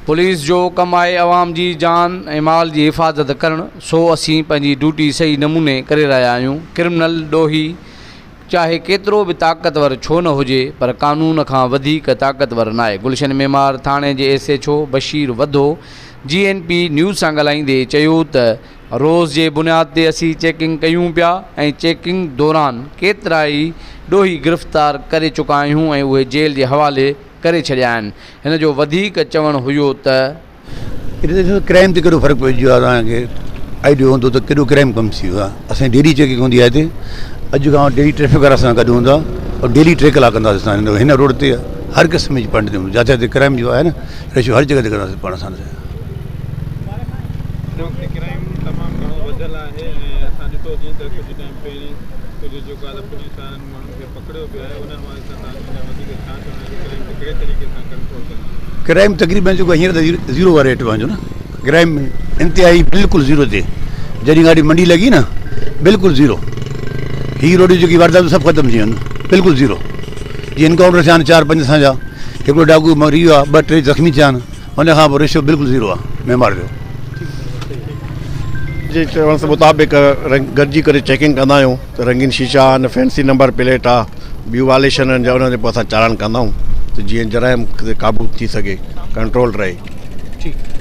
Police جو ڪم آهي عوام جي جان ۽ مال جي حفاظت ڪرڻ، سو اسين پنهنجي ڊيوٽي صحيح نموني ڪري رهيا آهيون، ڪرمنل، ڏوهي، چاهي ڪيترو به طاقتور ڇو نه هجي پر قانون کان وڌيڪ طاقتور ناهي، گلشن معمار ٿاڻي جي ايس ايڇ او بشير وڌو جي اين پي نيوز سان ڳالهائيندي چيو ته روز جي بنياد تي اسين چيڪنگ ڪيون پيا ۽ چيڪنگ دوران ڪيترائي ڏوهي گرفتار ڪري چڪا آهيون ۽ اهي جيل جي حوالي ڪري ڇڏيا آهن. هن جو وڌيڪ چوڻ هيو ته. ان ڏسو ڪرائم تي ڪيڏو فرق پئجي ويو آهي توهان کي آئيڊيو هوندو ته ڪيڏو ڪرائم ڪم ٿي ويو آهي اسان جي ڊيلي چيڪنگ هوندي آهي هتي اڄ کان ڊيلي ٽريفڪ وارا اسان سان گڏ هوندا اور ڊيلي ٽي ڪلاڪ ڪنداسين اسان هن روڊ تي هر قسم جي پوائنٽ تي جاٿي جاٿي ڪرائم جو آهي نه ريشو هر جڳهه تي ڪنداسين پاڻ اسان هن وقت ڪرائم تمام گهڻو وڌيل آهي ۽ اسان ڏٺو جيئن ته ڪجهه ٽائيم پهرين ڪجهه جيڪو آهي ته پوليس وارن ماڻهن کي پڪڙيو پيو آهي ان حوالي سان توهان جو اڃا وڌيڪ ڇا چوڻ آهي ته ڪرائيم کي ڪهڙي طريقي سان ڪنٽرول ڪندا؟ ڪرائيم تقريبن جيڪو هينئر ته زيرو واري ريٽ پنهنجو نه ڪرائيم انتهائي بلڪل زيرو تي جڏهن گاڏي منڊي لڳي نه بلڪل زيرو هي روڊ جيڪي وارداتون سڀ ختم ٿي ويون بلڪل زيرو جي انڪائونٽر ٿيا آهن چار پنج اسان جا هڪڙو ڊاڪو مري ويو آهي ٻه ٽي زخمي ٿيا آهن ان کان پوء ريشو بلڪل زيرو آهي معمار جو. جي چوڻ مطابق گڏجي ڪري چيڪنگ ڪندا آهيون ته رنگين شيشا آهن فينسي نمبر پليٽ آهي ٻيون واليشن آهن جا انهن تي پوء اسان چالان ڪندا آهيون ته جيئن جرائم تي قابو ٿي سگهي ڪنٽرول رهي.